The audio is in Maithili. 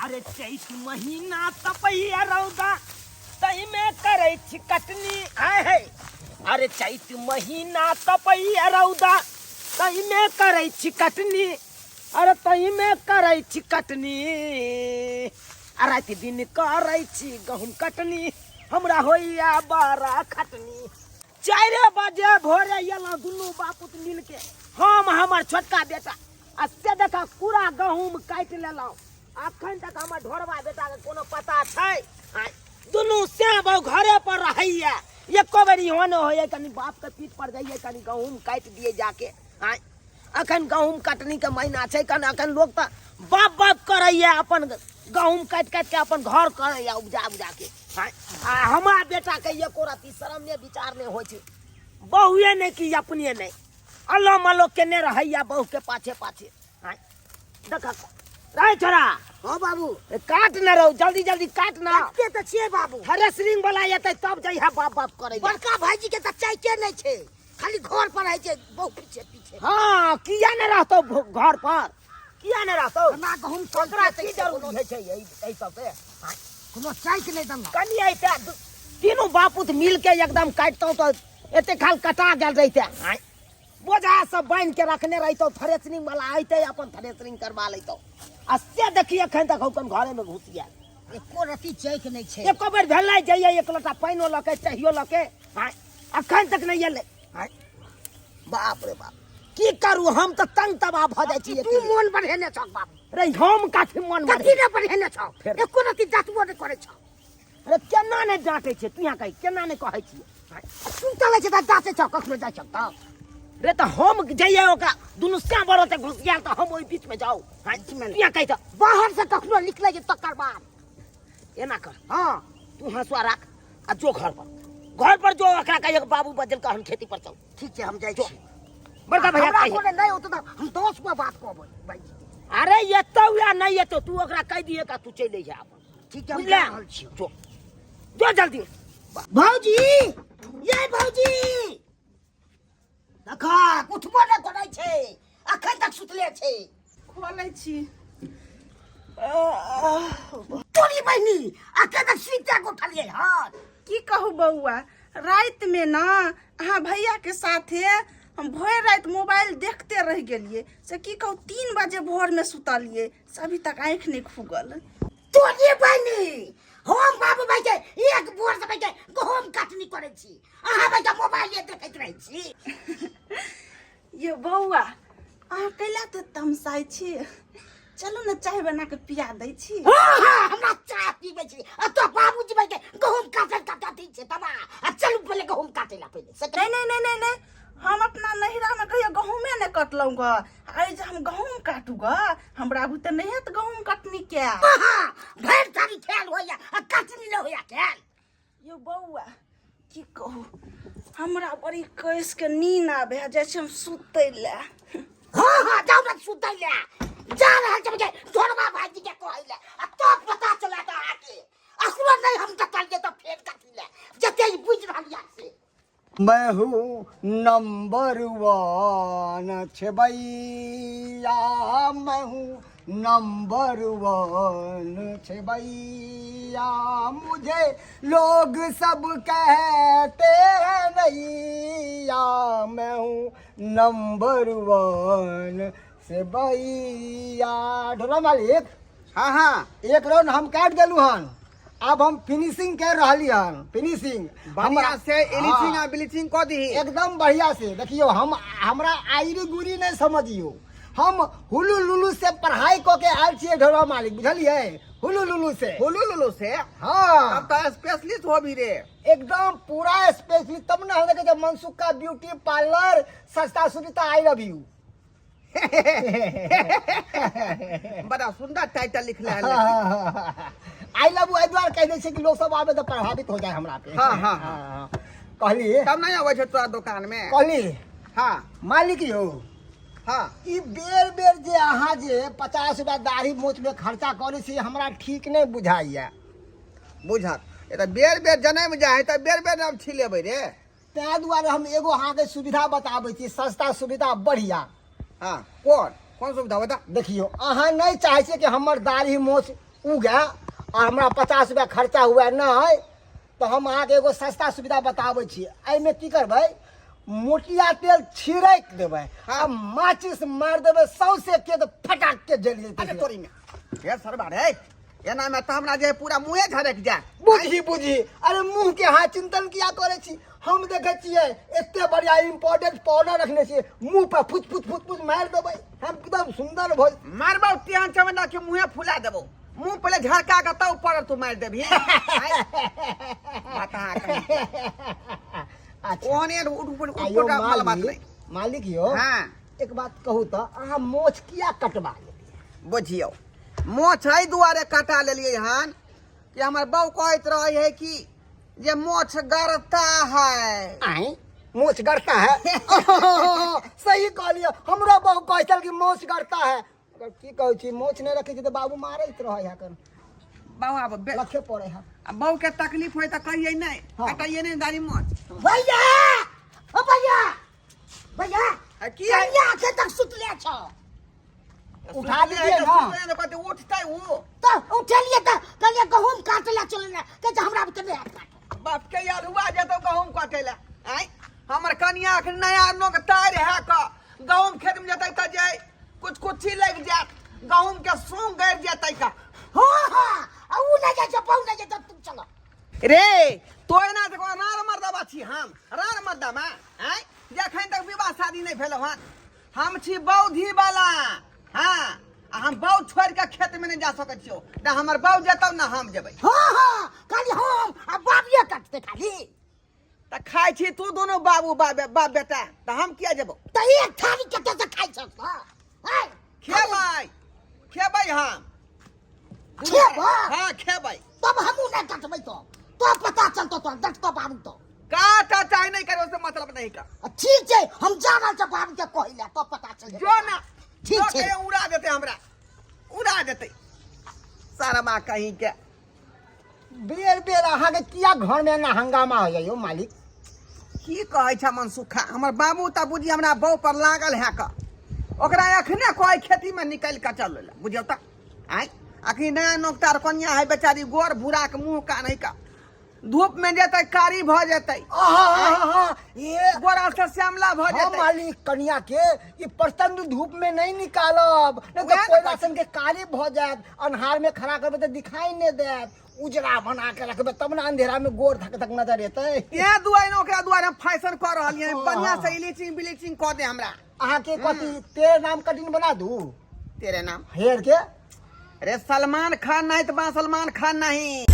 अरे चैत महीना तपैया रौदा तहिमे करै छी कटनी आय है। अरे चैत महीना तपैया रौदा तहिमे करै छी कटनी, अरे तहिमे करै छी कटनी, आ राति दिन करै छी गहूम कटनी, हमरा होइया बड़ा खटनी। 4 बजे भोरे एलहुँ दुनू बापुत मिलके, हम हमर छोटका बेटा, आ से देखा पूरा गहूम काटि लेलहुँ। अखन तक हमर ढोरबा बेटाके कोनो पता छै? आँय, दुनू श्याम घरे पर रहैया, एको बेर इहो नहि होइए कनि बापके पीठ पर जाइए कनि गहूम काटि दिए जाके। आँय, अखन गहूम कटनीके महीना छै, कनि अखन लोक तऽ बाप बाप करैया अपन गहूम काटि काटि के अपन घर करैया उपजा उपजा के। आँय, आ हमरा बेटाके एको रत्ती शरम नहि विचार नहि होइ छै, बहुए नहि कि अपने नहि, अल्लो मल्लो केने रहैया बहुके पाछे पाछे। आँय, देख रे छोरा। हाँ बाबू। ए, काट न रहो, जल्दी जल्दी काट ना। काटते तऽ छियै बाबू। थ्रेसरिंग वाला एतै तब जइहा बाप बाप करै लए। बड़का भाईजी के तऽ चाइते नहि छै, खाली घर पर रहै छै बहु पीछे पीछे। हाँ, किया नहि रहतौ घर पर, किया नहि रहतौ? हमरा गहुम ओकरा चलते की छै, जरूरी कोनो होइ छै एहि सबसे? हाँ। कोनो चाइक नहि देलक। कनि एते तीनू बापूत मिल के एकदम काटतौ तऽ एते खाल कटा गेल रहिते। हाँ। बोझा सब बान्हि के रखने रहितौ, थ्रेसरिंग वाला अइतै अपन थ्रेसरिंग करवा लैतौ। आ से देखी एखन तक हम घरे में घुसि गेल, एको रत्ती चैक नहि छै। एको बेर भेलै जइयै एक लोटा पानिओ लऽ के चाहियो लऽ के, हाँ, एखन तक नहि एलै। हाँ, बाप रे बाप, की करू हम तऽ तंग तबाह भऽ जाइ छी। तू मोन बढ़ेने छौ बाबू। रे हम कथी मोन कथी बढ़ेने? ने बढ़ेने छौ? फेर? एको रत्ती डाँटबो नहि करै छौ। अरे केना नहि डाँटै छै तू, यहाँ कही केना नहि कहै छियै? सुतल छै तऽ डाँटै छौ, कखनो जाइ छौ तऽ। रे तऽ हम जइयै ओकरा दुनू श्याम बड़ ओतऽ घुसि गेल तऽ हम ओहि बीचमे जाउ? हाँ, बीचमे तू यहाँ कही तऽ। बाहर से कखनो निकलै छै तकर बाद। एना कर। हाँ। तू हँसुआ राख आ जो घर पर, घर पर जो, ओकरा कहिए बाबू बजल हम खेती पर चल। ठीक छै, हम जाइ जो। छी। बड़का भैया हमरा कहिए। कोनो नहि होतौ तऽ हम 10 गो बात कहबै भाईजी। अरे एतौ या नहि एतौ, तू ओकरा कहि दिहे का तू चलि अइहे अपन। ठीक छै, हम बुझले? जा रहल छी। जो जो जल्दी। भौजी, ये भौजी, देखा उठबो नहि करै छै, अखन तक सुतले छै। खोलै छी। तोरी बहिनी, अखन तक सुति कऽ उठलियै हन। की कहू बौआ, रातिमे ने अहाँ भैयाके साथे हम भरि राति मोबाइल देखते रहि गेलियै, से की कहू 3 बजे भोरमे सुतलियै, से अभी तक आँखि नहि खुगल। तोरी बहिनी, हम बाबू भाई के एक बोर से भाई के गहूम कटनी करै छी, अहाँ भाई के मोबाइल देखैत रहै छी। ये बौआ, अहाँ कैला तऽ तमसाइ छी? चलू ने चाय बना के पिया दै छी। हाँ, हाँ, हमरा चाय पीबै छी। आ तो बाबूजी भाई के गहूम काटल काटा दै छै तबा। आ चलू पहिले गहूम काटे ला पहिले। से नहीं, नहीं, नहीं, नहीं, नहीं, हम अपना नैहरा में कहियो गहूमे नहीं कटलहुँ ग, आइ जे हम गहूम काटू ग, हमरा बुते नहीं हैत गहूम कटनी के। हाँ, भरि थारी खेल होइया आ कटनी नहीं होइया खेल। यो बौआ, की कहू, हमरा बड़ी कस के नींद आबे है, जाइ छी हम सुतै लए। हाँ हाँ, जाउ ने सुतै लए। जा रहल छी जे ढोरबा भाईजी के कहै लए, आ तब पता चला तऽ अहाँके अखनो नहीं हम डटलियै तऽ फेर कथी लए जते ई बुझि रहल यऽ से। मैं हूँ नंबर 1 छेबैया, मैं हूँ नंबर 1 छेबैया, मुझे लोग सब कहते हैं नैया, मैं हूँ नंबर 1 सेबैया। ढोला मालिक। हाँ हाँ। एक राउंड हम काट देलू हन, अब हम फिनिशिंग कर रहली हन, फिनिशिंग बढ़िया से एलिचिंग आ ब्लीचिंग क दीही एकदम बढ़िया से। देखियो हम हमरा आइरी गुरी नहीं समझियो, हम हुलू लुलू से पढ़ाई क के आयल छियै ढोला मालिक, बुझलियै? हुलू लुलू से। हुलू लुलू से? हाँ। तब तो स्पेशलिस्ट हो भी रे। एकदम पूरा स्पेशलिस्ट। तब ना हम देखे छै मनसुख का ब्यूटी पार्लर, सस्ता सुविधा, I love you. बड़ा सुंदर टाइटल लिखले है। I love you एहि दुआरे कहि दै छै कि लोग सब आबे तऽ प्रभावित हो जाए हमरा पे। हाँ, हाँ, हाँ। कहली तब नहीं आबै छै तोरा दुकान में? कहली। हाँ। मालिक यौ। हाँ। ई बेर बेर जे अहाँ जे 50 रुपया दाढ़ी मोछ में खर्चा करै छी, हमरा ठीक नहि बुझाइया। बुझत ए तऽ बेर बेर जनम जाइ है तऽ बेर बेर हम छिलेबै रे। ताहि दुआरे हम एगो अहाँके सुविधा बताबै छी, सस्ता सुविधा बढ़िया। हाँ, कोन कोन सुविधा बता? देखियौ, अहाँ नहि चाहै छियै कि हमर दाढ़ी मोछ उगए आ हमरा 50 रुपया खर्चा हुए नहि, तऽ हम अहाँके एगो सस्ता सुविधा बताबै छी। एहिमे की करबै, मोटिया तेल छिड़क देबै आ माचिस मारि देबै सौंसे के, तऽ फटाक के जलि जेतै। अरे तोरी में हे सरबा रे, एना में तऽ हमरा जे पूरा मुँहे झरक जाय। बुझी बुझी, अरे मुँह के अहाँ चिंतन किया करै छी? हम देखै छियै, एते बढ़िया इम्पोर्टेंट पाउडर रखने छियै, मुँह पर फुच फुच फुच फुच मारि देबै, हम एकदम सुंदर भऽ मारबौ तेहन चमड़ा के मुँहे फुला देबौ। मुँह पहिले झड़का के तब ऊपर तू मारि देबही। बता कहीं। अच्छा। ओहने उठ उठ आयो उठ बात नहीं। मालिक, मालिक यौ। हाँ। एक बात कहू तऽ, अहाँ मोछ किया कटवा लेलियै? बुझियौ, मोछ एहि दुआरे कटा लेलियै हन कि हमर बहू कहैत रहे है कि जे मोछ गड़ता है। आय, मोछ गड़ता है? सही कहलियै, हमरो बहू कहै छल कि मोछ गड़ता है। मगर की कहै छी, मोछ नहि रखै छी तऽ बाबू मारैत रहै है कन। बहू आब लखे पड़े है। आ बहू के तकलीफ होय तऽ कहियै नहि, हाँ। कटाइए नहि दाढ़ी मोछ। भैया, ओ भैया, भैया। आ की है? कनिया अखन तक सुतले छौ। उठा दीजिए ना। कहते उठतै ओ। तऽ उठेलियै तऽ कहलियै गहूम काटे ला चले ना, कहै छै हमरा बुते नहि हैत काटल। बाप के अल्हुआ जेतौ गहूम काटे ला। आँय, हमर कनिया अखन नया नोक तार है क गहूम खेत में जेतै तऽ जे कुछ कुछी लागि जायत, गहूम के सूंग गड़ि जेतै का। हाँ हाँ, आ उ नहि जाइ छै, बहु नहि जाइ छै, तू चल। रे तो एना देखो, रार मर्दबा छी हम, रार मर्दबा। आँय, जखन तक विवाह शादी नहि भेलौ हन, हम छी बौधी वाला। हाँ, आ हम बौ छोड़ि के खेत में नहि जा सकै छियौ ने, हमर बौ जेतौ ने हम जेबै। हाँ हाँ, खाली हम आ बाबिये काटते खाली। तऽ खाइ छी तू दोनों बाबू बाप बाप बेटा, तऽ हम किया जेबौ? तऽ एक थारी कते से खाइ छौ? हाँ। खेबै, खेबै हम। खेबै? हाँ, खेबै। तब हमहूँ नहि कटबै तो पता चलतो तो देखतो बाबू तो। काटा चाहे नहीं करे, उससे मतलब नहीं का। ठीक छै, हम जा रहल छी बाबू के कहै ले, तो पता चल जेतै। जो ना। ठीक जो छै। कहियो उड़ा देते, हमरा उड़ा देते सारा माँ कहीं के। बेर बेर अहाँके किया घरमे एना हंगामा होइया यौ मालिक? की कहै छै मनसुखा, हमर बाबू तऽ बुझी हमरा बहू पर लागल है क ओकरा एखने कहै खेतीमे निकलि कऽ चल ले। बुझियौ तऽ, आँय, अखनी नया नोकतार कनिया है बेचारी, गोर भूराके मुँह कान है का, धूप में जेतै कारी भऽ जेतै। आहा, ये गोरा से श्यामला भऽ हाँ। जेतै। मालिक, कनिया के ई प्रचंड धूप में नहीं निकालब, नहीं वएह तो ने कोयला कहै छी। सन के कारी भऽ जायत। अन्हार में खड़ा करबै तऽ दिखाई नहीं देत। उजरा बना के रखबै तब ने अंधेरा में गोर धक धक नजर एतै। इएह दुआरे ने ओकरा दुआरे हम फैशन कऽ रहलियै हाँ। बढ़िआँ से इलिचिंग ब्लीचिंग कऽ दे हमरा। अहाँके कथी तेरे नाम कटिंग बना दू? तेरे नाम हेयर के। अरे सलमान खान नहीं तो बा सलमान खान नहीं।